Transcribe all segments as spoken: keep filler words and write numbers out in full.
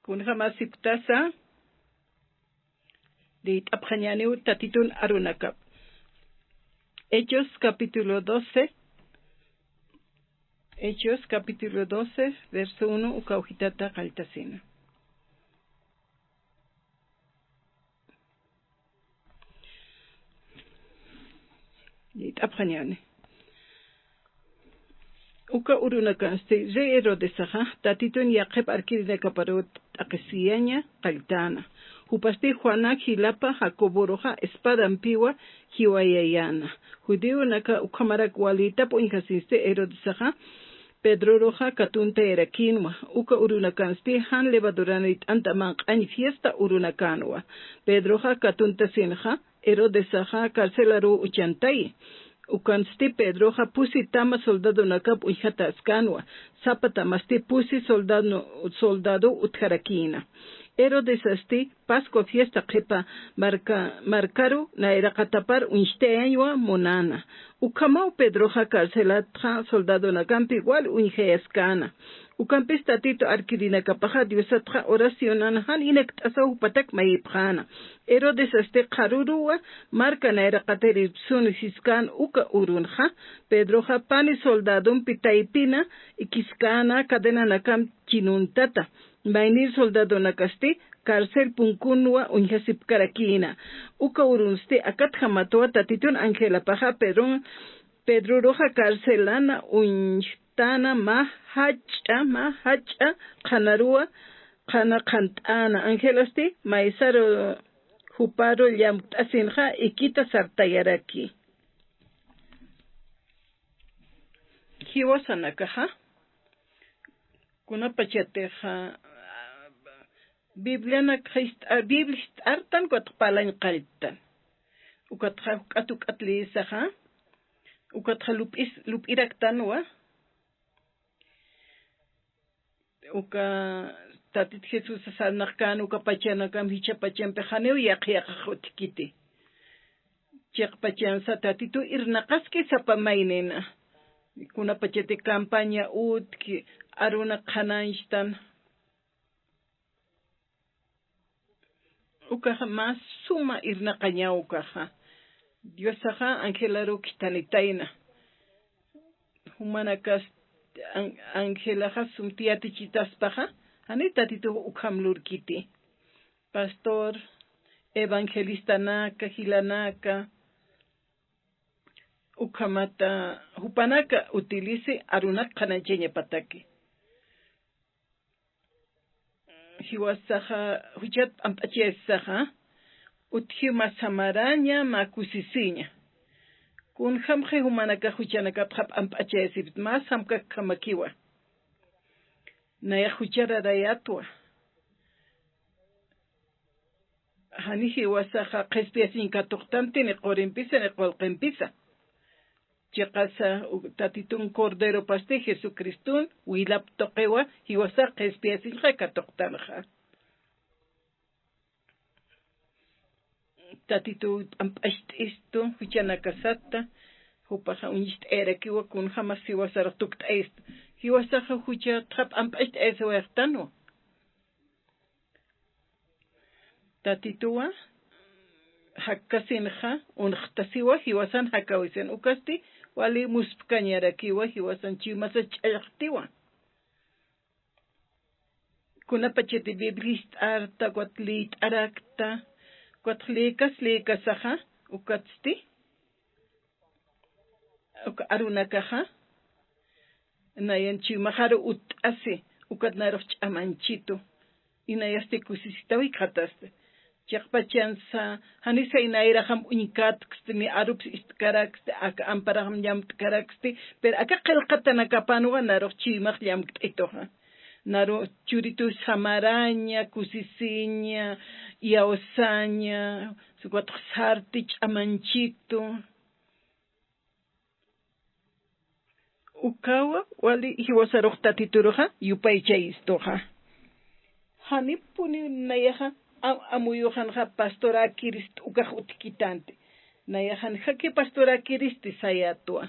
Kunjämas sipktasa, liyt'apxañäniw Tatitun arunakap. Hechos capítulo doce, Hechos capítulo doce, verso uno, uka ujitata qalltasina. Liyt'apxañäni. Uka urunakansti rey Herodesaxa, Tatitun yaqhip arkirinakaparuw t'aqhisiyaña qalltäna. Jupasti Juana jilapa Jacoboruxa espadampiwa jiwayayäna. Judionaka ukhamarak walïtap uñjasinsti Herodesaxa, Pedroruxa katuntayarakïnwa. Uka urunakansti jan levadurana lït'anta manq'añ fiesta urunakänwa. Pedroxa katuntasinxa, Herodesaxa carcelaruw uchantayi. Ukansti Pedroxa pusi tama soldadonakap uñjatäskänwa, sapa tamasti pusi soldado, soldado utjarakïna. Herodesasti Pascua fiesta qhipa marka, markaru nayraqatapar uñstayañwa munäna. Ukhamaw Pedroxa carcelatxa soldadonakampi wal uñjayaskäna. Ukampis Tatitu arkirinakapaxa Diosatxa oracionan jan inakt'asaw jupatak mayipxäna. Herodesasti qharuruwa marka nayraqatiripsun siskän uka urunxa, Pedroxa pani soldadompi taypina ikiskäna cadenanakamp chinuntata. Maynir soldadonakasti carcel punkunwa uñjasipkarakïna. Uka urunsti akatjamatwa Tatitun angelapaxa Pedron, Pedroruxa carcelana uñjtana mä jach'a, mä jach'a qhanaruwa, qhana qhant'äna. Angelasti maysaru juparu llamkt'asinxa ikita sartayaraki. Jiwasanakaxa, kunapachatixa, Biblianak jist'a-, Biblia jist'artan, ukatxa parlañ qalltan. Ukatxa juk'at juk'at leesaxa, ukatxa lup'is-, lup'iraktanwa. Uka Tatit Jesús sarnaqkän uka pachanakam jichha pachampi janiw yaqha yaqhax utjkiti. Chiqpachansa Tatitu irnaqaski sapa maynina. Kunapachati campaña utji, aruna qhanañchtan. Ukaxa mä suma irnaqañaw ukaxa. Diosaxa angelaru khithanitayna. Jumanakas an-, angelaxa sumti yatichitaspaxa, jani Tatitux ukham lurkiti. Pastor, evangelistanaka, jilanaka, ukhamata jupanaka utilice arunak qhanañchañapataki. Jiwasaxa juchat p'amp'achayasisaxa, utjiw mä samaraña, mä kusisiña. Kunjamxi jumanakax juchanakapxa p'amp'achayasipit, mä samkakjamakiwa. Nayax juchararayatwa. Jani jiwasaxa qhispiyasiñ katuqtanti ni qurimpisa ni qullqimpisa. Chiqasa u-, Tatitun Corderopasti Jesucristun wilap tuqiwa jiwasax qhispiyasiñxa katuqtanxa. Tatituw p'amp'acht'istu juchanakasata, jupaxa uñst'ayarakiwa kunjamas jiwasarux tukt'ayista. Jiwasaxa juchatxa p'amp'acht'ayasiwayxtanwa. Tatituwa jakkasinxa, unxtasiwa, jiwasan jakawisin. Ukasti wali muspkañarakiwa, jiwasan chiwmasas ch'allxtiwa. Kunapachati Biblia jist'arta, ukat liyt'arakta, ukat lïkas lïkasaxa, ukatsti uka arunakaxa, nayan chiwmaxaru utt'asi, ukat narux ch'amañchitu, inayasti kusisitaw jikxatasti. Chiqpachansa, janisa inayraxam uñkatksti, ni arups ist'karaksti, aka amparaxam llamt'karaksti, pero aka qillqatanakapanwa narux chiwmax llamt'ituxa. Naru churitu samaraña, kusisiña, iyawsaña, ukatx sarti ch'amañchitu. Ukawa wali jiwasarux Tatituruxa yupaychayistuxa. Janipuni nayaxa am-, amuyuxanxa pastoräkirist ukax utjkitanti. Nayaxan jaki pastoräkiristi sayätwa.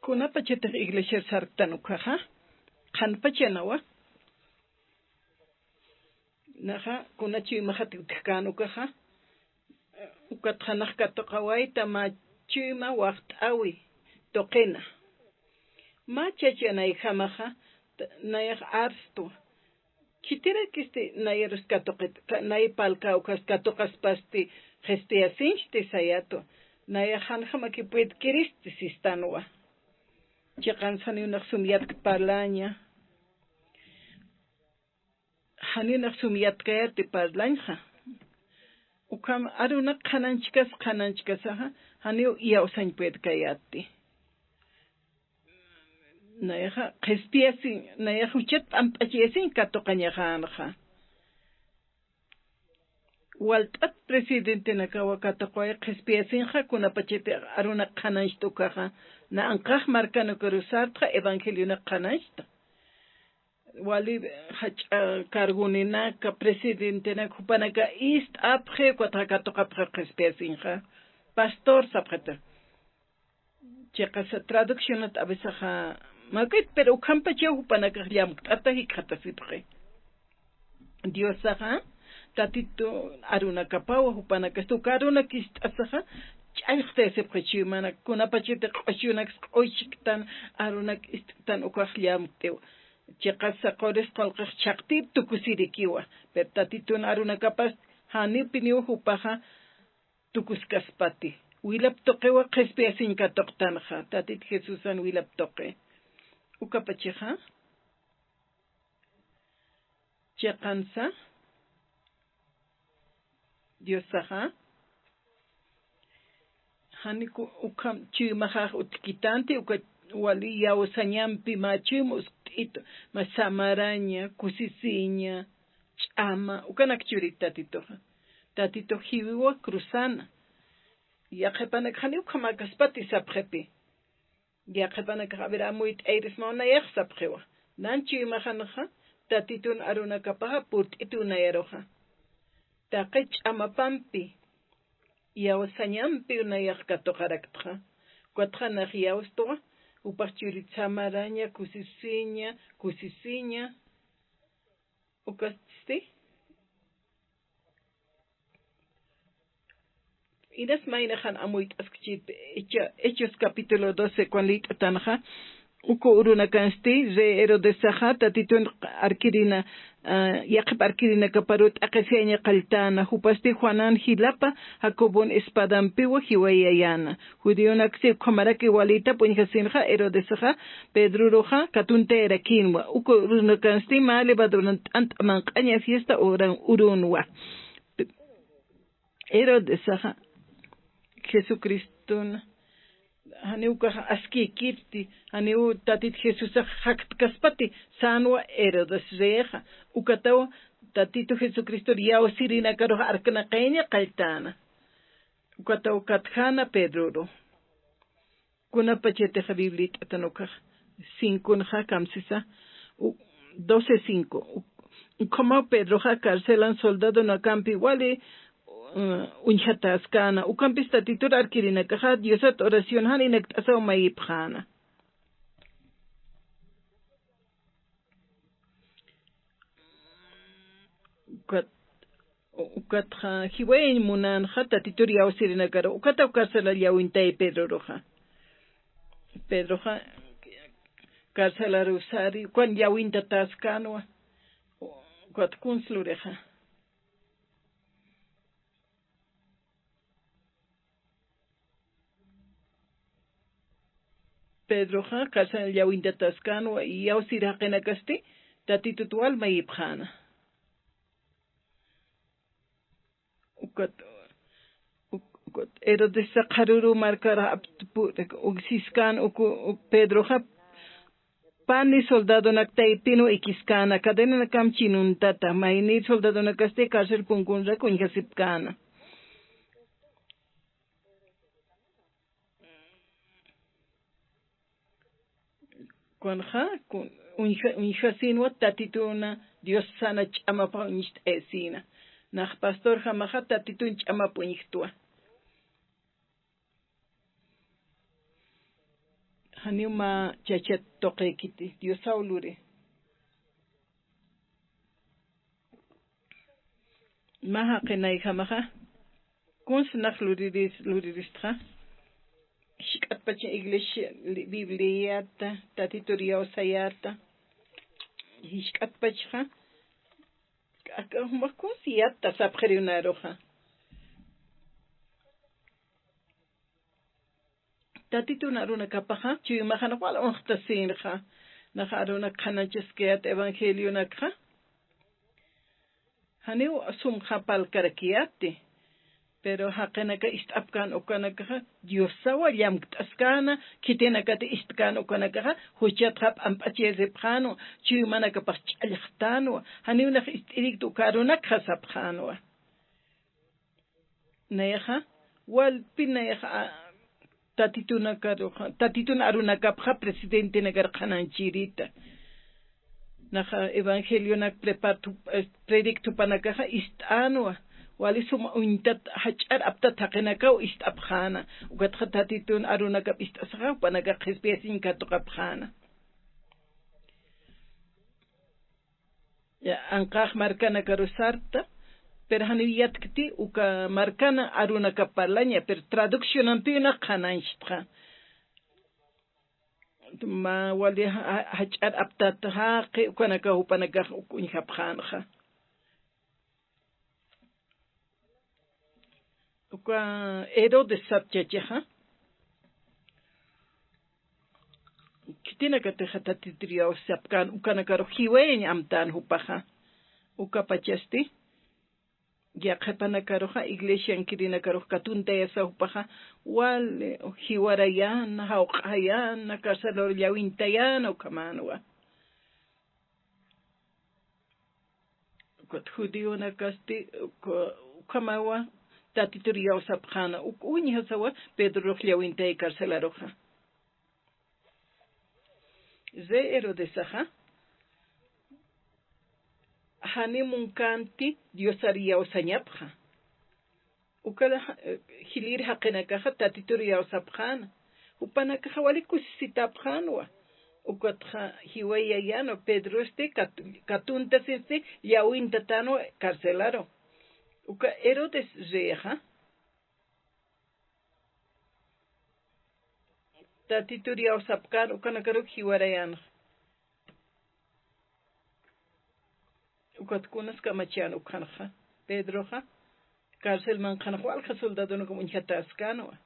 Kunapachatix iglesiar sarktan ukaxa, qhanpachanawa. Naxa, kuna chuymaxat utjkän ukaxa, ukat janax katuqawayta mä chuyma waxt'äwi tuqina. Mä chachanayjamaxa, t-, nayax arstwa. Khitirakisti nayarus katuqit, ka-, nay parlkawkas katuqaspasti qhispiyasiñsti sayatwa. Nayax janjamakipït kiristi sistanwa. Chiqans janiw nax sum yatk parlaña. Janiw nax sum yatkayäti parlañxa. Ukham arunak qhanañchkas, qhanañchkasaxa, janiw iyawsañ puedkayäti. Nayaxa, qhispiyasiñ, nayax juchat p'amp'achayasiñ katuqañaxänxa. Walt'at presidentenakawa katuqaway qhispiyasiñxa, kunapachatix arunak qhanañcht ukaxa, na anqax markanukarus sartxa evangelionak qhanañchta. Wali jach'a cargoninaka, presidentenaka, jupanaka ist'apxi, ukatxa katuqapxi qhispiyasiñxa, pastor sapxita. Chiqasa traduccionat a veces, ah, makit, pero ukhampachaw jupanakax llamkt'ata jikxatasipxi. Diosaxa, Tatitu arunakapawa jupanakasti, uka arunak ist'asaxa, ch'allxtayasipxi chuymanak, kunapachati q'uchunaks q'uchktan, arunak ist'tan ukax llamktiwa. Chiqasa quris qullqix chhaqtip tukusirikiwa, pero Tatitun arunakapas janipiniw jupaxa, tukuskaspati. Wilap tuqiwa qhispiyasiñ katuqtanxa, Tatit Jesusan wilap tuqi. Ukapachaxa, chiqansa, Diosaxa, janiku ukham chuymaxax utjkitanti, uka wali iyawsañampi mä chuyma uskt'itu, mä samaraña, kusisiña, ch'ama, ukanak churit Tatituxa. Tatitux jiwiwa cruzana. Yaqhipanakax janiw ukhamäkaspati sapxipi. Yaqhipanakax a ver amuyt'ayirismaw nayax sapxiwa. Nan chuymaxanxa, Tatitun arunakapaxa purt'itiw nayaruxa. Taqi ch'amapampi, iyawsañampiw nayax katuqaraktxa. Ukatxa nax iyawstwa, jupax churit samaraña, kusisiña, kusisiña. Ukasti. Inas maynaxan amuyt'askchit, Hecho-, Hechos capítulo doce, ukan liyt'atanxa, uka urunakansti, rey Herodesaxa, Tatitun arkirina, ah, yaqhip arkirinakaparu t'aqhisiyaña qalltäna, jupasti Juanan jilapa, Jacobon espadampiwa jiwayayäna. Judionaksi ukhamaraki walitap uñjasinxa Herodesaxa Pedroruxa katuntayarakïnwa. Uka urunakansti mä levaduran t'ant'a manq'aña fiesta uran urunwa. Herodesaxa Jesucristun janiw ukax askïkipti, janiw Tatit Jesusax jaktkaspati, sänwa Herodes reyixa. Ukataw Tatitu Jesucristor iyawsirinakarux arknaqayaña qalltäna. Ukataw katjäna Pedroru. Kunapachatixa Bibliat t'atan ukax cinconxa kamsisa, u-, doce cinco. U-, ukhamaw Pedroxa carcelan soldadonakampi wali, uh, uñjatäskäna. Ukampis Tatitur arkirinakaxa Diosat oración jan inakt'asaw mayipxäna. Ukat, ukatxa jiwayañ munänxa Tatitur iyawsirinakaru, ukataw carcelal llawintay Pedroruxa. Pedroxa carcelaru sari, ukan llawintatäskänwa, ukat kuns lurixa. Pedroxa carcel llawintatäskänwa, iyawsir jaqinakasti Tatitut wal mayipxäna. Ukat, uk-, ukat Herodes saqharuru markar aptpu-, uksiskän uku, uk Pedroxa pani soldadonak taypinwa ikiskäna, cadenanakam chinuntata, maynir soldadonakasti carcel punkunrak uñjasipkäna. Kunxa, kun-, uñja-, uñjasinwa Tatituna Dios sana ch'amapa uñst'ayasina. Nax pastorjamaxa Tatitun ch'amapa uñjtwa. Janiw mä chachat tuqikiti, Diosaw luri. Mä jaqinayjamaxa, kuns nax luriris-, luriristxa. Jisk'atpachan iglesia, li-, Bibliata, Tatitur iyawsayäta. Jisk'atpachxa, aka juma kuns yatta sapxiriw naruxa. Tatitun arunakapaxa, chuymaxa nax wal unxtasinxa. Nax arunak qhanañchaskayät evangelionakxa. Janiw sumxa parlkarakiyäti. Pero jaqinaka ist'apkän ukanakaxa, Diosawa llamkt'askäna, khitinakati ist'kän ukanakaxa, juchatxa p'amp'achiripxänwa, chuymanakapax ch'allxtänwa, janiw nax ist'irikti uka arunakxa sapxänwa. Nayaxa, walpi nayaxa, a, Tatitunakaruxa, Tatitun arunakapxa presidentenakar qhanañchirita. Naxa evangelionak prepar-, eh, predict jupanakaxa ist'änwa. Wali suma uñtat jach'ar aptat jaqinakaw ist'apxäna. Ukatxa Tatitun arunakap ist'asaxa jupanakax qhispiyasiñ katuqapxäna. Ya, anqax markanakaru sarta, pero janiw yatkti uka markana arunakap parlaña, pero traduccionampiw nax qhanañchtxa. Mä wali ja-, ja-, jach'ar aptat jaqi ukanakaw jupanakax uk uñjapxänxa. Uka Herodes sat chachaxa. Khitinakatixa Tatitur iyawsapkän, ukanakarux jiwayañ amtän jupaxa. Ukapachasti, yaqhipanakaruxa, iglesiankirinakaruxa katuntayasa jupaxa, wali jiwarayäna, jawq'ayäna, carcelor llawintayäna, ukhamänwa. Ukat judionakasti, uka, ukhamawa, Tatitur iyawsapxäna, uk uñjasawa, Pedrorux llawintay carcelaruxa. Rey Herodesaxa, janiw munkänti Diosar iyawsañapxa. Ukala, eh, jilïr jaqinakaxa Tatitur iyawsapxäna. Jupanakaxa wali kusisitapxänwa. Ukatxa jiwayayänwa Pedrosti kat-, katuntasinsti llawintatänwa carcelaru. Uka Herodes reyxa Tatitur iyawsapkän ukanakaruk jiwarayänxa. Ukat kunas kamachän ukxanxa, Pedroxa, carcel manqhanax walja soldadonakam uñjatäskänwa.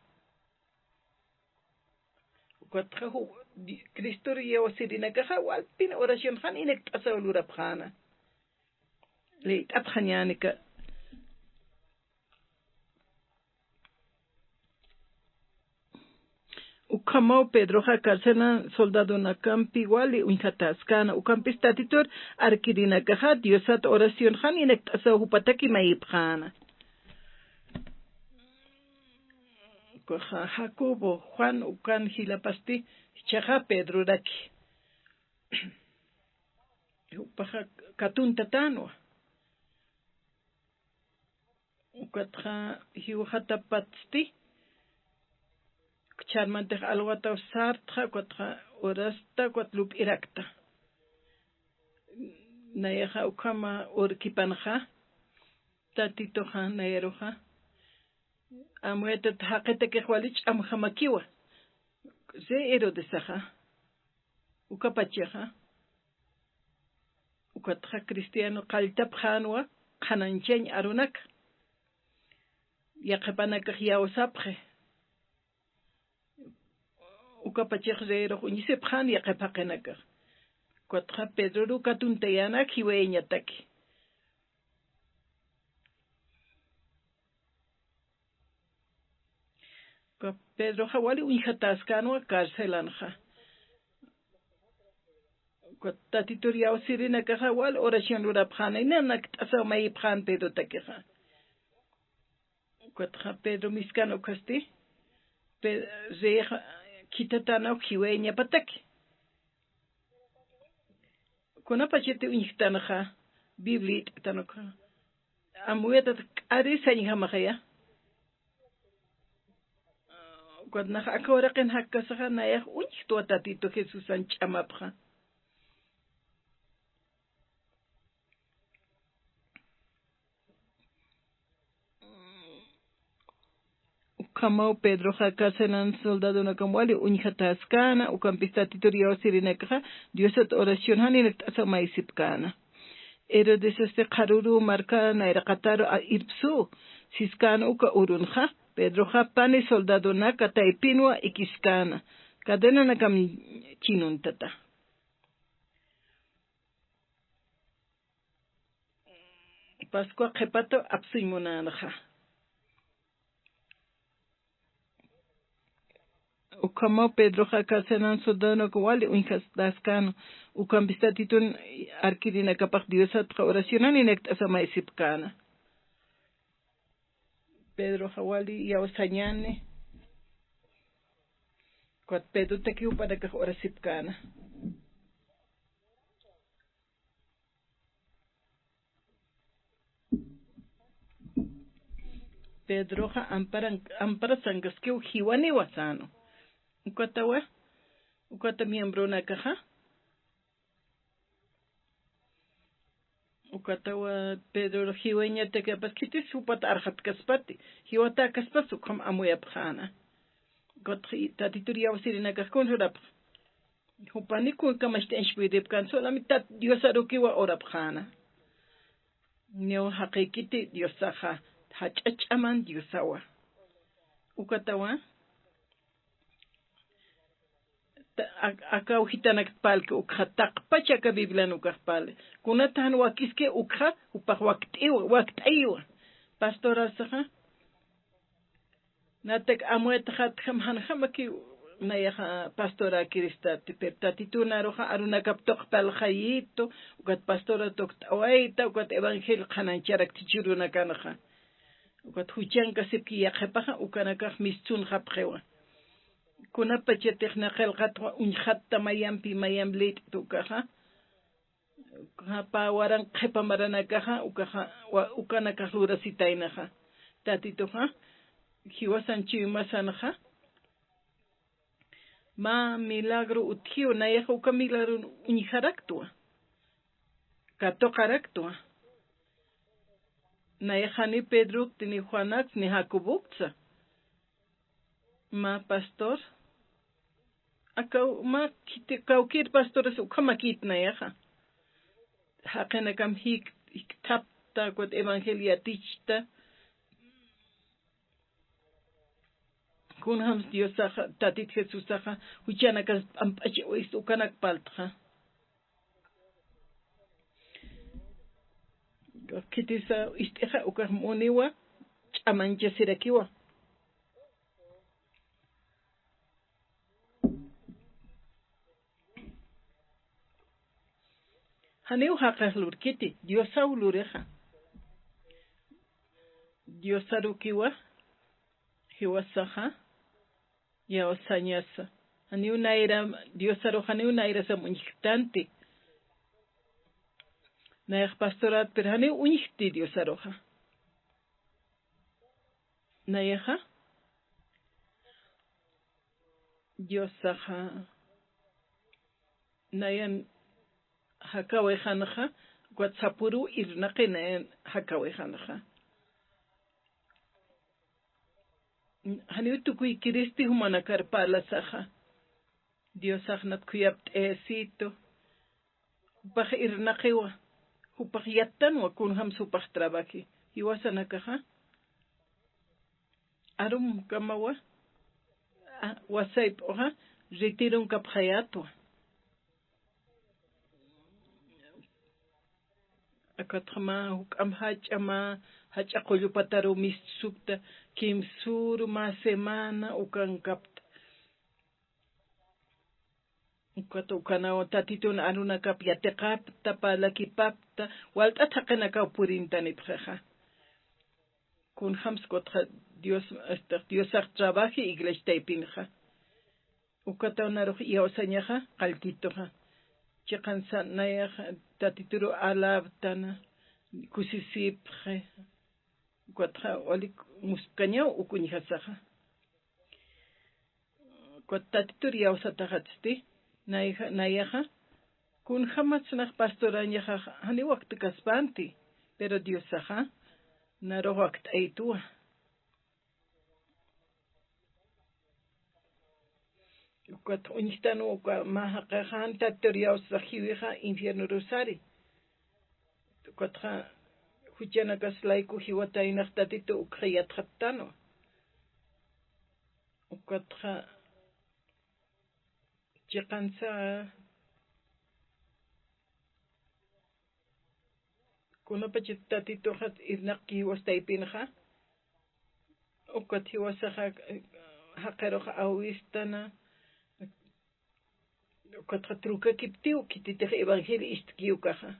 Ukatxa ju-, di-, Cristor iyawsirinakaxa walpin oración jan inakt'asaw lurapxäna. Liyt'apxañänika. Ukhamaw Pedroxa carcelan soldadonakampi wali uñjatäskänwa, ukampis Tatitur arkirinakaxa Diosat oración jan inakt'asaw jupataki mayipxäna. Ukaxa Jacobo, Juan ukan jilapasti jichhaxa Pedroraki. Jupaxa katuntatänwa. Ukatxa jiwxatapatsti, ch'armantix alwataw sartxa, ukatxa urasta, ukat lup'irakta. Nayaxa ukhama urkipanxa, Tatituxa, nayaruxa, amuyatat jaqitakix wali ch'amjamakiwa. Rey Herodesaxa, ukapachaxa, ukatxa cristiano qalltapxänwa qhanañchañ arunaka. Yaqhipanakax iyawsapxi. Ukapachax reyrux uñisipxän yaqhip jaqinakax. Ukatxa Pedroru katuntayäna jiwayañataki. Uka Pedroxa wali uñjatäskänwa carcelanxa. Uka Tatitur iyawsirinakaxa wal oración lurapxäna, inanakt'asaw mayipxän Pedrotakixa. Ukatxa Pedro miskan ukasti, Pe-, reyxa khithatänaw jiwayañapataki. Kunapachati uñjtanxa, Biblia it'tanxa. Amuyatata k'ari sañjamaxaya. Ukat naxa aka uraqin jakkasaxa nayax uñjtwa Tatitu Jesusan ch'amapxa. Ukhamaw Pedroxa aka sanan soldadonakam wali uñjatäskäna, ukampis Tatitur iyawsirinakaxa Diosat oración janinak t'asa mayisipkäna. Herodes este qharüruw marka nayraqataru a-, irpsüw siskäna uka urunxa, Pedroxa pani soldadonaka taypinwa ikiskäna, cadenanakam chinuntata. Pascua qhipata apsuñ munänxa. Ukhamaw Pedroxa aka sanan soldadonaka wali uñjatäskäna, ukampis Tatitun arkirinakapax Diosatxa oracionaninak t'asa mayisipkäna. Pedroxa wali iyawsañäni. Ukat Pedrotaki jupanakax orasipkäna. Pedroxa amparan-, amparasankaskiw jiwaniwa säna. Ukatawa, ukata miembronakaxa. Ukatawa Pedro jiwañatakapas khitis jupat arxatkaspati, jiwatäkaspas ukham amuyapxäna. Ukat Tatitur iyawsirinakax kun jurapx. Jupani kun kamacht'añch puydipkän, solamente Dios arukiwa orapxäna. Niw jaqïkiti Diosaxa, jach'a ch'aman Diosawa. Ukatawa, ta-, ak-, akaw jitanakta parlki ukxa taqpach aka Biblian ukax parli. Kunata jan wakiski ukxa, jupax wakt'iwa, wakt'ayiwa. Pastorasaxa, natak amuyatxatjam janjamakiw nayaxa pastoräkiristati, pero Tatitun aruxa arunakap tuqi parlxayitu, ukat pastorat tukt'awayta, ukat evangelio qhanañcharakti jichhürunakanxa. Ukat juchankasipki yaqhipaxa, ukanakax mistsunxapxiwa. Kunapachatix nä qillqatwa uñjatta mayampi mayamp lït'ta ukaxa. Ukaxa pä waranq qhipa maranakaxa, ukaxa, wa-, ukanakax lurasitaynaxa. Tatituxa, jiwasan chuymasanxa, mä milagro utjiw, nayaxa uka milagro uñjaraktwa. Katuqaraktwa. Nayax janiw Pedrokti, ni Juanaksa, ni Jacoboktsa. Mä pastor. Akaw, mä khiti-, kawkïr pastoras ukhamakït nayaxa. Jaqinakam jik-, jikthapta, ukat evangelio yatichta. Kunjams Diosaxa, Tatit Jesusaxa, juchanakas p'amp'achiwayst ukanak parltxa. Khitisa ist'ixa ukax muniwa, ch'amañchasirakiwa. Janiw jaqix lurkiti, Diosaw lurixa. Diosarukiwa, jiwasaxa, iyawsañasa. Janiw nayra, Diosarux janiw nayrasam uñjktanti. Nayax pastorat, pero janiw uñjkti Diosaruxa. Nayaxa, Diosaxa, nayan jakawixanxa, ukat sapüruw irnaqi nayan jakawixanxa. Janiw tukuykiristi jumanakar parlasaxa. Diosax nat khuyapt'ayasitu. Jupax irnaqiwa. Jupax yattanwa kunjams jupax trabaji. Jiwasanakaxa. Arum kamawa. A, wasayp'uxa. Retiron kapxayätwa. Akatxa mä juk'amp jach'a mä, jach'a qullupataru mistsukta, kimsüru mä semana ukankapta. Ukat ukanaw Tatitun arunakap yatiqapta, parlakipapta, walt'at jaqinakaw purintanipxixa. Kunjams kutxa Dios, este, Diosax trabaji iglesia taypinxa. Ukataw narux iyawsañaxa, qalltituxa. Chiqansa nayaxa Tatituru alabtana, kusisipxi. Ukatxa walik muskañaw uka uñjasaxa. Ukat Tatitur iyawsataxatsti, nayaxa, nayaxa, kunjamatsa nax pastorañaxa janiw waktkaspanti, pero Diosaxa narux wakt'aytuwa. Ukat uñjtanwa uka mä jaqixa jan Tatitur iyawsax jiwixa infiernuru sari. Ukatxa juchanakas layku jiwataynax Tatitu ukxa yatxattanwa. Ukatxa chiqansa kunapachat Tatituxa irnaqki jiwas taypinxa, ukat jiwasaxa jaqirux awistana, ukatxa trukakiptiw khititix evangelio ist'ki ukaxa.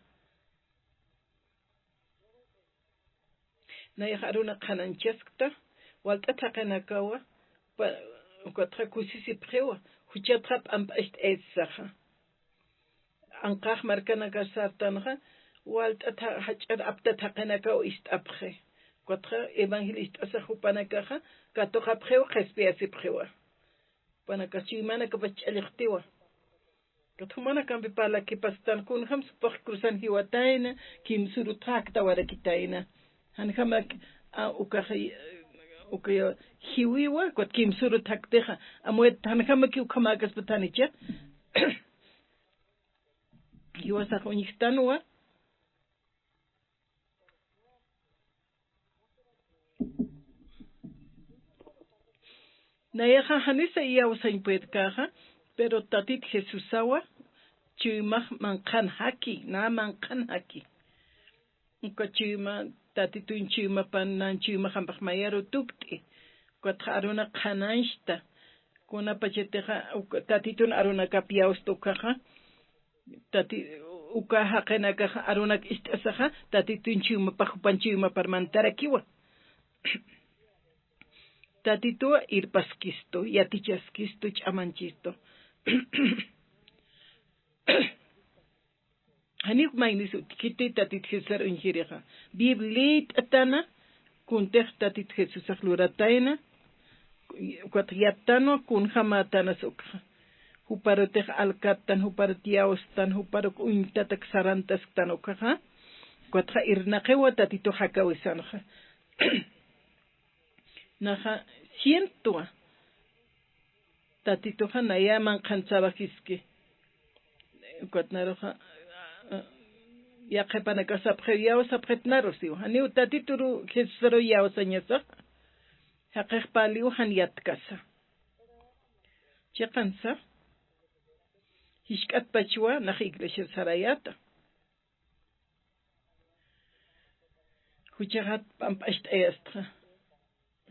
Nayax aruna qhanañchaskta, walt'at jaqinakawa, pa-, ukatxa kusisipxiwa, juchatxa p'amp'acht'aytsaxa. Anqax markanakar sartanxa, walt'at ja-, jach'ar aptat jaqinakaw ist'apxi. Ukatxa evangelio ist'asax jupanakaxa, katuqapxiwa, qhispiyasipxiwa. Jupanakax chuymanakapach ch'allxtiwa. Ukat jumanakampi parlakipastan, kunjamsa jupax cruzan jiwatayna, kimsürut jaktawarakitayna. Janjamak, a, ukax, uka jiwiwa, ukat kimsürut jaktixa. Amuyat janjamakiw ukhamäkaspat janicha. Jiwasax uñjtanwa. Nayaxa janisa iyawsañ puedkaxa, pero Tatit Jesusawa chuymax manqhan jaki, na manqhan jaki. Uka chuyma, Tatitun chuymapan, nan chuymaxampax mayaru tukt'i. Ukatxa aruna qhanañchta. Kunapachatixa, uka, Tatitun arunakap iyawsta ukaxa. Tati-, uka jaqinakaxa arunak ist'asaxa, Tatitun chuymapax, jupan chuymapar mantarakiwa. Tatituwa irpaskistu, yatichaskistu, ch'amanchistu. Janiw maynis utjkiti Tatit Jesusar uñjirixa. Biblia liyt'atana, kuntix Tatit Jesusax luratayna, ukat yattanwa kunjamätanas ukxa. Juparutix alkattan, juparut iyawstan, juparuk uñtatak sarantasktan ukxa. Ukatxa irnaqiwa Tatitux jakawisanxa. Naxa sientwa. Tatituxa naya manqhan sabajiski. Ukat naruxa, a, a, yaqhipanakax sapxiw, iyawsapxit naru siwa. Janiw Tatituru Jesusaru iyawsañasax. Jaqix paliw jan yatkasa. Chiqansa. Jisk'atpachwa nax iglesiar sarayäta. Juchaxat p'amp'acht'ayastxa.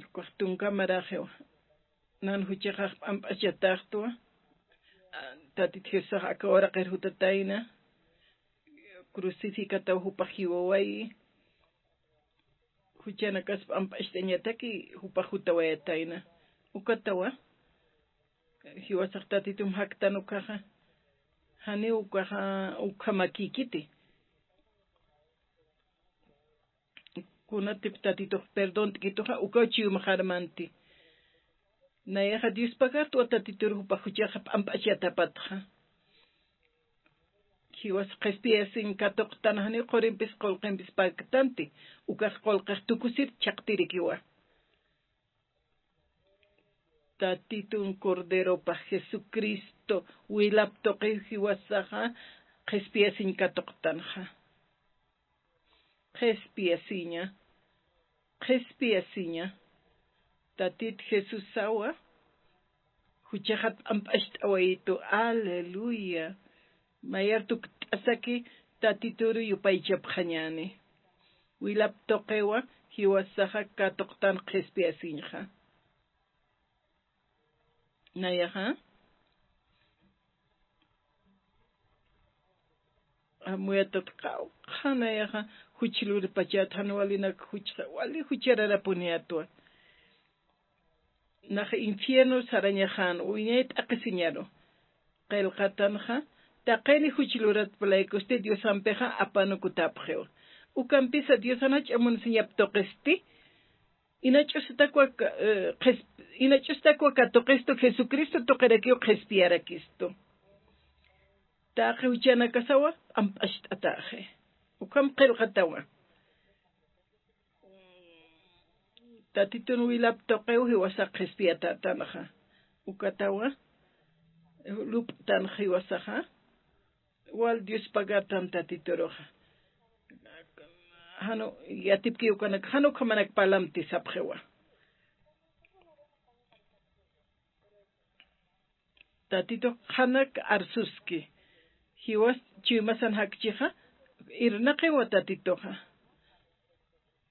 Ukax tunka maraxiwa. Nan juchaxax p'amp'achatäxtwa. Tatit Jesusax aka uraqir jutatayna. Crucificataw jupax jiwawayi. Juchanakas p'amp'acht'añataki jupax jutawayatayna. Ukatawa. Jiwasax Tatitum jaktan ukaxa. Janiw ukaxa ukhamakïkiti. Kunatip Tatitux perdont'kituxa, ukaw chuymaxar manti. Nayaxa Dios pagartwa Tatitur jupax juchaxa p'amp'achatapatxa. Jiwas qhispiyasiñ katuqtan janiw qurimpis qullqimpis paktanti, ukax qullqix tukusir chhaqtirikiwa. Tatitun Corderopax Jesucristo wilap tuqiw jiwasaxa qhispiyasiñ katuqtanxa. Qhispiyasiña, qhispiyasiña. Tatit Jesusawa, juchaxat p'amp'acht'awayitu. Aleluya. Mayar tukt'asaki Tatituru yupaychapxañäni. Wilap tuqiwa jiwasaxa katuqtan qhispiyasiñxa. Nayaxa. Amuyatat qawqha nayaxa juch lurpachat jan walinak juchxa wali juchararapuniyatwa. Nax infierno sarañaxan, wiñay t'aqhisiñaru. Qillqatanxa, Taqini juch luratpalaykusti Diosampixa apanukutäpxiwa. Ukampisa Diosan jach'a munasiñap tuqisti, inach'usitakwa ka-, eh, qhis-, inach'usitakwa katuqistu Jesucristo tuqirakiw qhispiyarakistu. Taqi juchanakasawa p'amp'acht'atäxi. Ukham qillqatawa. Tatitun wilap tuqiw jiwasax qhispiyatätanxa. Ukatawa lup'tanxa jiwasaxa. Wal Dios pagatan Tatituruxa. Janu yatipki ukanak, janu ukhamanak palamti sapxiwa. Tatitux qhanak arsuski. Jiwas chuymasan jakchixa, irnaqiwa Tatituxa.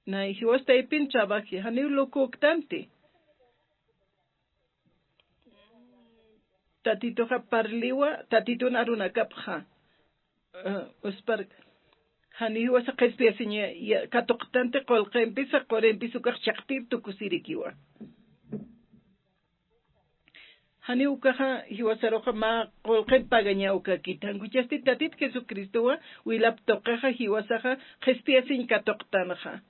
Nay jiwas taypin trabaji, janiw lukuktanti. Tatituxa parliwa, Tatitun arunakapxa. Eh, uspar, jani jiwasa qhispiyasiña, ya, katuqtanti qullqimpisa, qurimpisa ukax chaqtir tukusirikiwa. Jani ukaxa jiwasaruxa mä qullqin pagaña ukakit. Jan juchasti Tatit Jesucristowa wilap tuqixa jiwasaxa qhispiyasiñ katuqtanxa.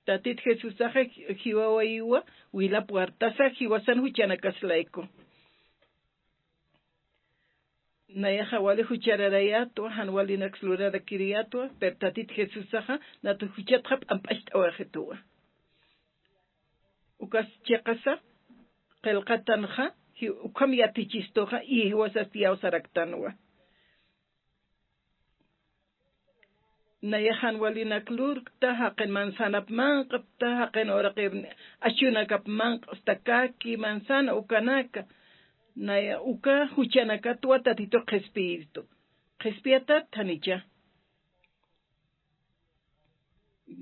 Tatit Jesusaxa jiwawayiwa wilap wartasa jiwasan juchanakaslayku. Nayaxa wali juchararayätwa, jan walinaks lurarakiriyätwa, pero Tatit Jesusaxa natu juchatxa p'amp'acht'awayxituwa. Ukas chiqasa, qillqatanxa, ji-, ukham yatichistuxa, y jiwasasti iyawsaraktanwa. Nayax jan walinak lurkta, jaqin manzanap manq'ta, jaqin uraqir achunakap manq'sta kaki, manzana ukanaka. Naya uka juchanakatwa Tatitux qhispiyirtu. Qhispiyatat janicha.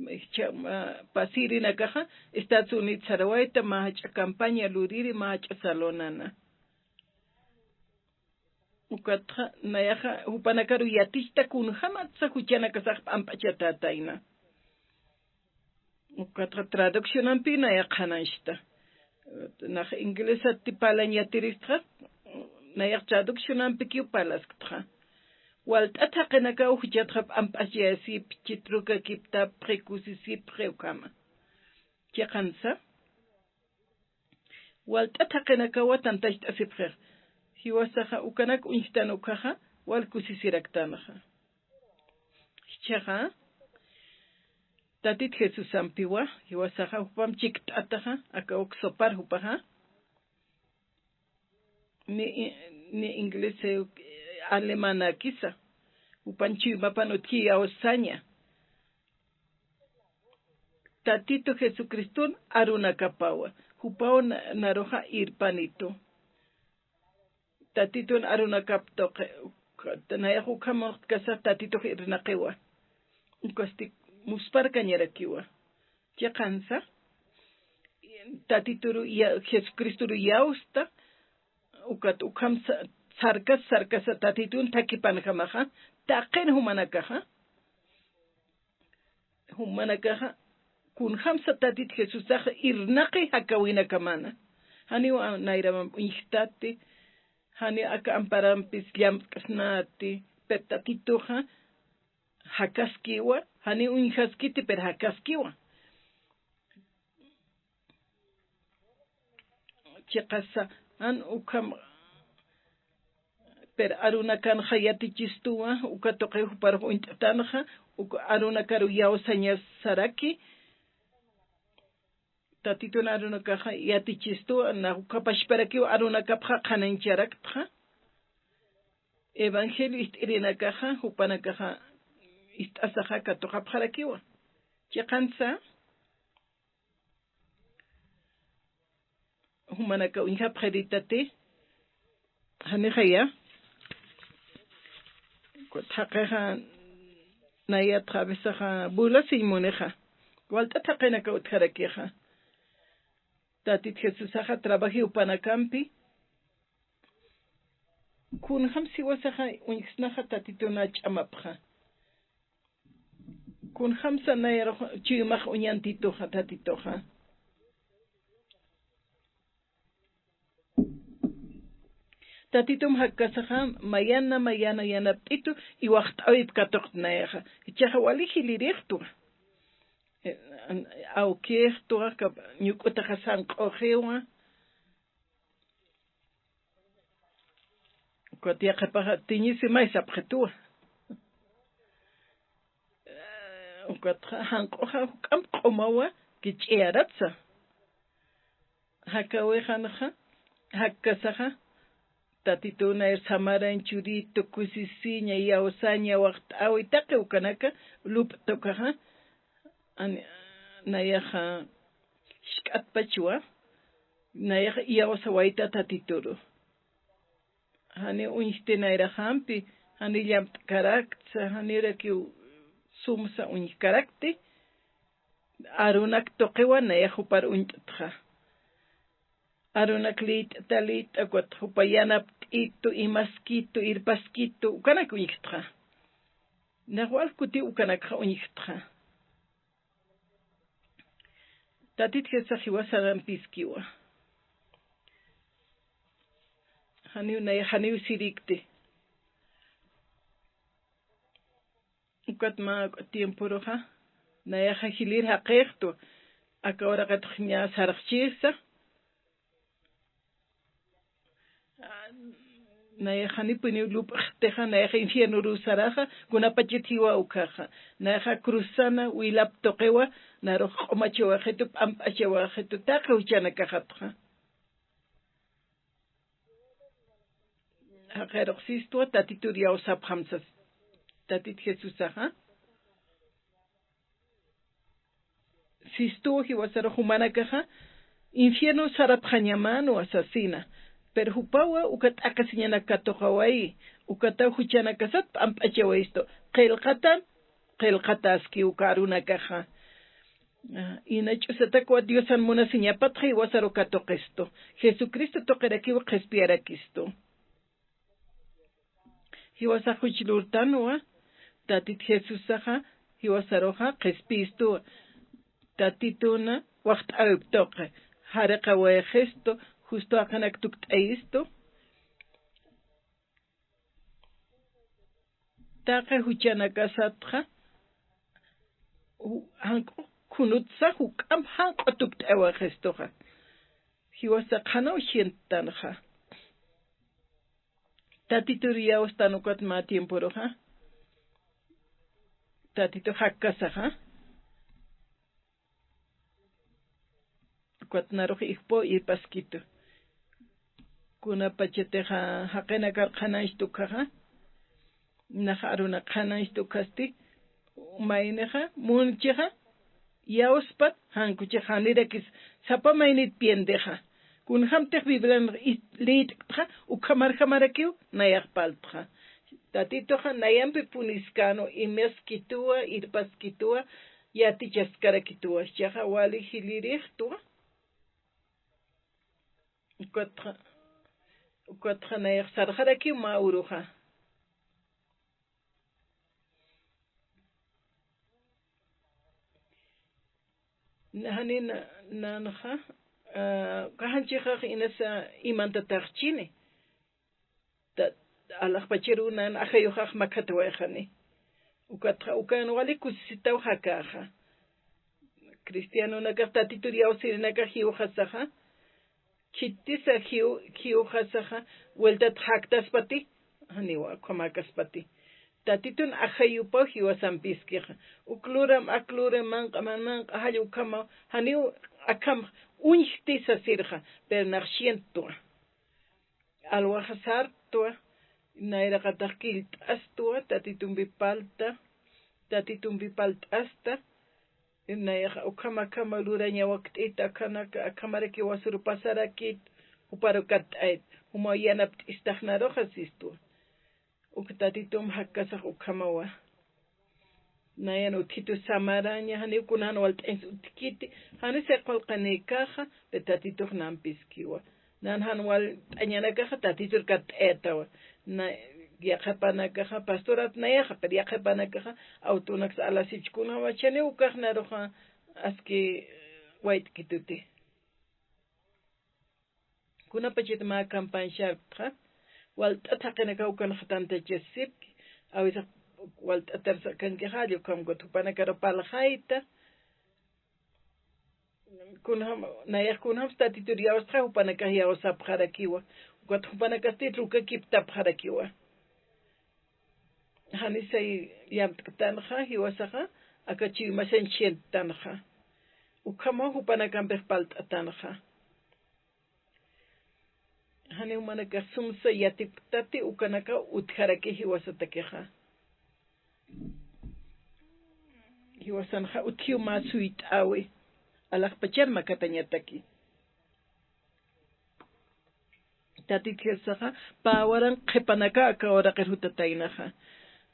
Icha, ma, pasirinakaxa Estados Unidos sarawayta, mä jach'a campaña luriri, mä jach'a salonana. Ukatxa, nayaxa, jupanakaru yatichta kunjamatsa juchanakasax p'amp'achatätayna. Ukatxa traduccionampi nayax qhananchta. Nax inglesati parlañ yatiristxa, nayax traduccionampikiw parlasktxa. Walt'at jaqinakaw juchatxa p'amp'achayasipxi, chitrukakiptapxi, kusisipxi ukhama. Chiqansa. Walt'at jaqinakawa tantacht'asipxix. Jiwasaxa ukanak uñjtan ukhaxa, wal kusisiraktanxa. Jichhaxa, Tatit Jesusampiwa, jiwasaxa jupam chikt'ataxa, aka uk sopar jupaxa. Ni, ni inglés, eh, alemanakisa. Jupan chuymapan utji iyawsaña. Tatitu Jesucristun arunakapawa, jupaw na-, naruxa irpanitu. Tatitun arunakap tuqi, nayax ukham munxtkasa Tatitux irnaqiwa. Ukasti muspharkañarakiwa. Chiqansa, Tatituru ya-, Jesucristuru iyawsta, ukat ukham sa-, sarkas, sarkasa Tatitun thakipanjamaxa, taqin jumanakaxa. Jumanakaxa, kunjamsa Tatit Jesusaxa irnaqi jakawinakamana. Janiw a-, nayramamp uñjtati, janiw aka amparampis llamk'snati, pero Tatituxa jakaskiwa, janiw uñjaskiti, pero jakaskiwa. Chiqasa, jan ukham, pero arunakanxa yatichistuwa, uka tuqi juparux uñt'tanxa, uka arunakaru iyawsañasaraki, Tatitun arunakaxa yatichistuwa, na uka pachparakiw arunakapxa qhanañcharaktxa, evangelio ist'irinakaxa, jupanakaxa ist'asaxa katuqapxarakiwa. Chiqansa, Jumanaka uñjapxiritati, janixaya. Thaqixa nayatxa a veces bula siñmunixa. Walt'a thaqinaka utjarakixa. Tatit Jesusaxa trabajiw panakampi. Kunjam siwasaxa uñjsnaxa Tatituna ch'amapxa. Kunjamsa nayarux chuymax uñantituxa, Tatituxa. Tatitum jakkasaxa mayana, mayana yanapt'itu, iwxt'äwip katuqt'ayaxa. Jichhaxa wali jilirixtwa. Eh, an-, awkixtwa, kap-, ñuk'utaxa sanq'uxiwa. Ukat yaqhipaxa tiñisi may sapxituwa. Eh, ukatxa janq'uxa juk'amp q'umawa kich'iyaratsa. Jakawixanxa, jakkasaxa, Tatituna, samaran, churitu, kusisiña, iyawsaña, waxt'äwi, taqi ukanaka, lup'tukaxa, ani, nayaxa jisk'atpachwa, nayaxa iyawsawayta Tatituru. Jani uñjti nayraxampi, jani llampt'karaktsa, janirakiw sumsa uñjkarakti, arunak tuqiwa nayax jupar uñt'txa. Arunak liyt'ta, liyt'a, ukat jupa yanapt'itu, imaskitu, irpaskitu, ukanak uñjtxa. Nax wal kuti ukanakxa uñjtxa. Tatit Jesusax jiwasarampiskiwa. Janiw nay, janiw sirikti. Ukat mä tiemporuxa, nayaxa jilïr jaqïxtu, aka uraqitx ña sarxchïsa. Nayax janipuniw lup'xtixa, nayax infiernoruw saraxa, kunapachat jiwa ukkhaxa. Nayaxa cruzana, wilap tuqiwa, narux q'umachawaxitu, p'amp'achawaxitu, taqi juchanakaxatxa. Jaqirux sistwa, Tatitur iyawsapxam sas. Tatit Jesusaxa. Sistuw jiwasarux jumanakaxa, infierno sarapxañamänwa sasina. Pero jupawa uka t'aqhisiñanak katuqawayi, ukataw juchanakasat p'amp'achawayistu. Qillqatan, qillqataski uka arunakaxa. Ah, ina ch'usatakwa Diosan munasiñapatxa jiwasaru katuqistu. Jesucristo tuqirakiw qhispiyarakistu. Jiwasax juch lurtanwa, Tatit Jesusaxa, jiwasaruxa qhispistuwa. Tatituna waxt'äwip tuqi, jariqawayxistu, justu jaqinak tukt'ayistu. Taqi juchanakasatxa, ju-, jank'u khunutsa juk'amp janq'u tukt'awayixistuxa. Jiwasa qhanaw sientanxa. Tatitur iyawstan ukat mä tiemporuxa. Tatitu jakkasaxa. Ukat narux ijpu irpaskitu. Kunapachatixa jaqinakar qhanañchta ukkhaxa. Nax arunak qhanañchta ukkhasti. Maynixa, munchixa, iyawspat, jan kuchix janirakis, sapa maynit piendexa. Kunjamtix Biblian is-, liyt'ktxa, ukhamarjamarakiw, nayax parltxa. Tatituxa, nayampi puniskänwa, imaskituwa, irpaskituwa, yatichaskarakituwa. Jichhaxa wali jilirixtwa. Ukatxa, ukatxa nayax sarxarakiw mä uruxa. Jani na-, nanxa, ah, uka janchixax inasa imantataxchini. Ta-, alaxpacharuw nan ajayuxax makhatawayxani. Ukatxa, ukan wali kusisitaw jakäxa. Cristianonakax Tatitur iyawsirinakax jiwxasaxa. Khitisa jiw-, jiwxasaxa, vueltat jaktaspati, janiwa, ukhamäkaspati. Tatitun ajayupaw jiwasampiskixa. Uk luram, ak luram, manq'a, man manq'a, jall ukhamaw, janiw akham uñjti sasirxa, pero nax sientwa. Alwaxa sartwa, nayraqatax killt'astwa, Tatitumpi parlta, Tatitumpi parlt'asta, nayaxa ukham akhama lurañawakt'ita, akhanak, akhamaraki wasuru pasarakit, juparu katt'ayt, jumaw yanapt'istax naruxa sistwa. Uk Tatitum jakkasax ukhamawa. Nayan utjitu samaraña, janiw kuna jan walt'añs utjkiti, jani siqwalqanïkaxa, pero Tatitux nampiskiwa. Nan jan walt'añanakaxa, Tatitur katt'ayatawa. Na, yaqhipanakaxa, pastorat nayaxa, pero yaqhipanakaxa, awtunaksa alasipchkunjama, chaniw ukax naruxa, aski wayt'kituti. Kunapachat mä campaña sharptxa, Walt'at jaqinakaw ukanxa tantachasipki, a veces walt'atar sakankixa, ukham ukat jupanakar parlxayta. Kunjam, nayax kunjamsa Tatitur iyawstxa, jupanakax iyawsapxarakiwa. Ukat jupanakasti rukakiptapxarakiwa. Janisay yamt'ktanxa, jiwasaxa, aka chuymasan sienttanxa. Ukhamaw jupanakampix parlt'atanxa. Janiw jumanakax sumsa yatipktati ukanakaw utjaraki jiwasatakixa. Jiwasanxa utjiw mä suyt'äwi, alaxpachar makatañataki. Tatit Jesusaxa pä waran qhipanaka aka uraqir jutataynaxa.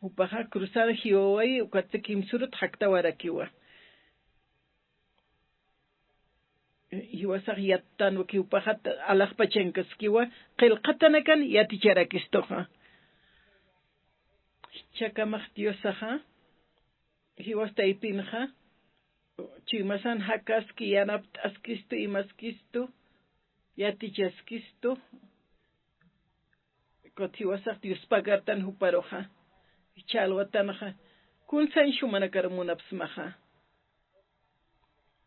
Jupaxa cruzar jiwawayi, ukatsa kimsürut jaktawarakiwa. Jiwasax yattanwa, ukax jupaxa alaxpachankaskiwa, qillqatanakan yaticharakistuxa. Jichhakamax Diosaxa, jiwas taypinxa, chuymasan jakaski, yanapt'askistu, imaskistu, yatichaskistu. Ukat jiwasax Dios pagartan juparuxa, jichha alwatanxa, kunsañ jumanakar munapsmaxa.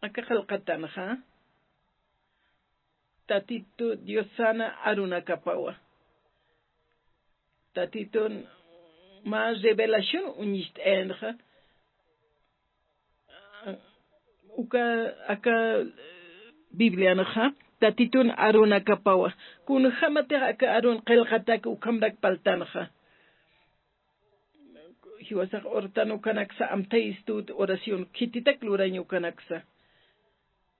Aka qillqatanxa, Tatitu Diosana arunakapawa. Tatitun mä revelación uñist'ayanxa, uka, aka Biblianxa, Tatitun arunakapawa. Kunjämatix aka arun qillqatak ukhamrak parltanxa. Jiwasax urtan ukanaksa amthayistu, oración khititak lurañ ukanaksa.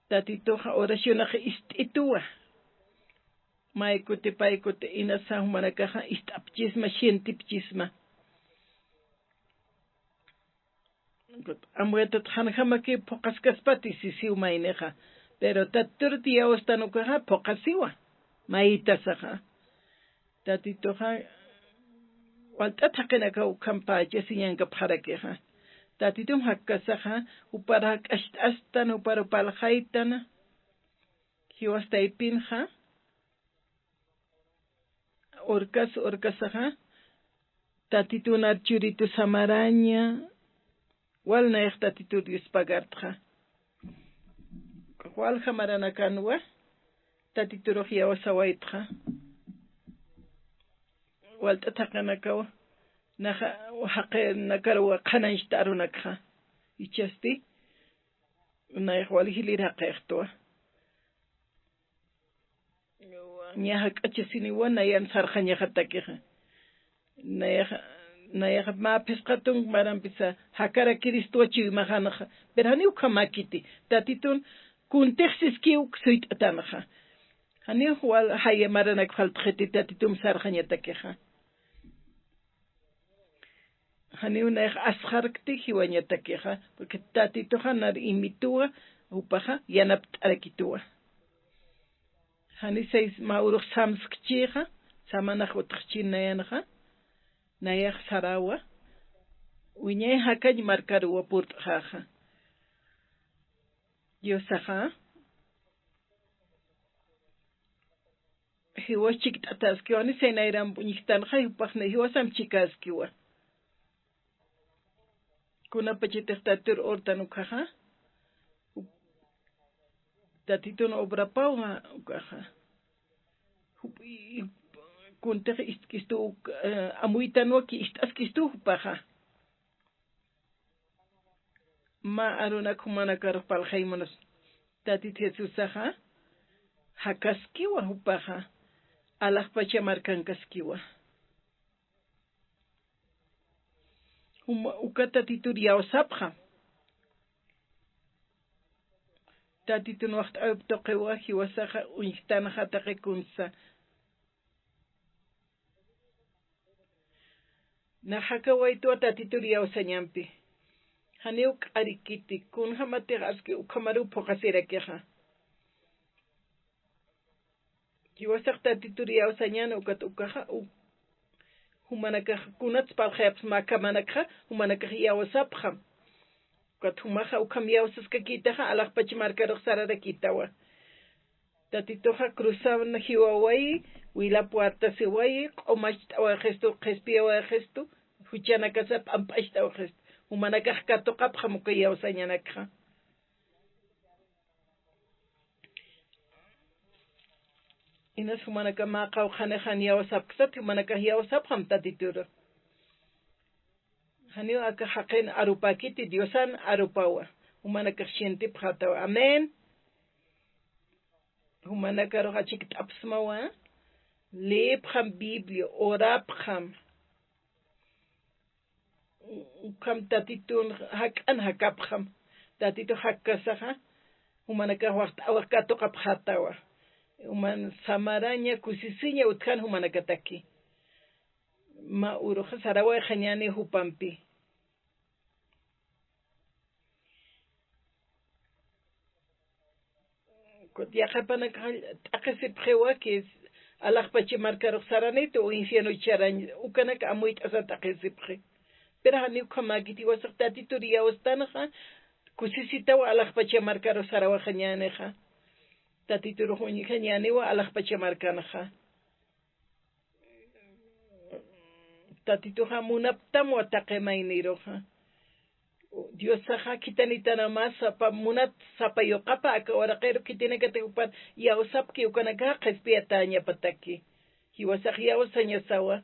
Tatituxa oracionax ist'ituwa. Maykuti paykuti inasa jumanakaxa ist'apchisma, sientipchisma. Amuyatut janjamakiw phuqaskaspati sisiw maynixa. Pero Tatitur iyawstan ukaxa phuqasiwa. Mayitasaxa. Tatituxa walt'at jaqinakaw ukham pachasiñankapxarakixa. Tatitum jakkasaxa, jupar jak'acht'astan, jupar parlxaytan. Jiwas taypinxa, urkas, urkasaxa, Tatitunar churitu samaraña, wal nayax Tatitur Dios pagartxa. Walja maranakanwa, Tatiturux iyawsawaytxa. Walt'at jaqinakaw, naxa jaqinakaruwa qhanañchta arunakxa. Jichhasti, nayax wali jilïr jaqïxtwa. Ña jak'achasiniwa nayan sarxañaxatakixa. Nayaxa, nayaxa mä phisqa tunka marampisa jakarakiristwa chuymaxanxa. Pero janiw ukhamäkiti. Tatitun kuntix siskiw suyt'atanxa. Janiw wal jaya maranak faltxiti Tatitum sarxañatakixa. Janiw nayax asxarkti jiwañatakixa, porque Tatituxa nar imituwa, jupaxa yanapt'arakituwa. Janisay mä urux samskchixa, samanax utjchin nayanxa, nayax sarawa, wiñay jakañ markaruwa purt'xäxa. Diosaxa, jiwas chikt'atäskiwa, janisay nayramp uñjktanxa, jupax jiwasamp chikäskiwa. Kunapachatix Tatitur urtan ukaxa, Tatitun obrapawa ukaxa. Jup-, i-, kuntix ist'kistu uk-, eh, amuytanwa ki ist'askistu jupaxa. Mä arunak jumanakarux parlxay munas. Tatit Jesusaxa jakaskiwa jupaxa, alaxpacha markankaskiwa. Juma, uka Tatitur iyawsapxam. Tatitun waxt'äwip tuqiwa, jiwasaxa uñjtanxa taqi kunsa. Nax jakawaytwa Tatitur iyawsañampi. Janiw k'arikiti, kunjämatix aski ukhamaruw phuqasirakixa. Jiwasax Tatitur iyawsañäni ukat ukaxa, u-, jumanakax kunats parlxayapxsma akhamanakxa, jumanakax iyawsapxam. Ukat jumaxa ukham iyawsaskakïtaxa, alaxpach markarux sararakïtawa. Tatituxa cruzan jiwawayi, wilap wartasiwayi, q'umacht'awayxistu, qhispiyawayxistu, juchanakasa p'amp'acht'awayxistu. Jumanakax katuqapxam uka iyawsañanakxa. Inas jumanaka mä qawqhanix jan iyawsapksat, jumanakax iyawsapxam Tatituru. Janiw aka jaqin arupäkiti, Diosan arupawa. Jumanakax sientipxätawa. Amén. Jumanakarux achikt'apxsmawa. Leepxam Biblia, orapxam. Ukham Tatitun jak'an jakapxam. Tatitu jakkasaxa, jumanakax waxt'awax katuqapxätawa. Juman samaraña, kusisiña utjan jumanakataki. Mä uruxa sarawayxañäni jupampi. Yaqhipanakax t'aqhisipxiwa que alaxpacha markarux saraniti o infierno charañ, ukanak amuyt'asa t'aqhisipxi. Pero janiw ukhamäkiti, jiwasax Tatitur iyawstanxa, kusisitawa alaxpacha markarux sarawayxañänixa. Tatiturux uñjañäniwa alaxpacha markanxa. Tatituxa munapxtamwa taqi mayniruxa. Diosaxa khitanitanamasa, sapa munat, sapa yuqapa aka uraqiru khitinakatix jupan iyawsapki, ukanakaxa qhispiyatäñapataki. Jiwasax iyawsañasawa.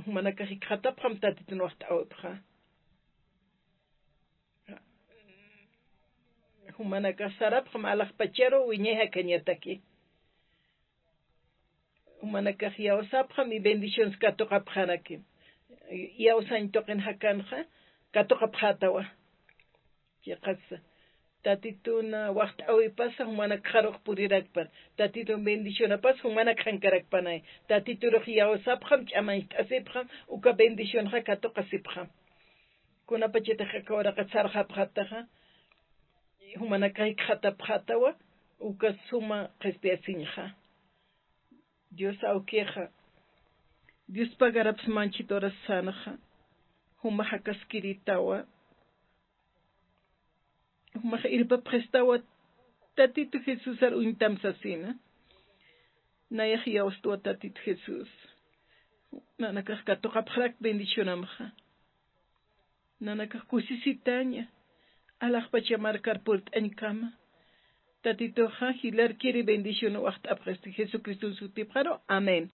Jumanakax jikxatapxam Tatitun waxt'awipxa. Jumanakax sarapxam alaxpacharu wiñay jakañataki. Jumanakax iyawsapxam y bendiciones katuqapxaraki. Iyawsañ tuqin jakanxa katuqapxätawa. Chiqasa. Tatitun waxt'awipasa jumanakxarux purirakpan. Tatitun bendicionapasa jumanakxankarakpanay. Tatiturux iyawsapxam, ch'amañcht'asipxam, uka bendicionxa katuqasipxam. Kunapachatix aka uraqat sarxapxätaxa, jumanakax jikxatapxätawa, uka suma qhispiyasiñxa. Dios awkixa, Dios pagarapxsma anchhit urasänxa, jumax jakaskirïtawa. Jumax irpapxistawa Tatitu Jesusar uñtam sasina. Nayax iyawstwa Tatitu Jesús. Nanakax katuqapxarak bendicionamxa. Nanakax kusisitaña. Alaxpacha markar purt'añkama. Tatituxa jilarkiri bendición waxt'apxisti Jesucristo sutipxaru. Amén.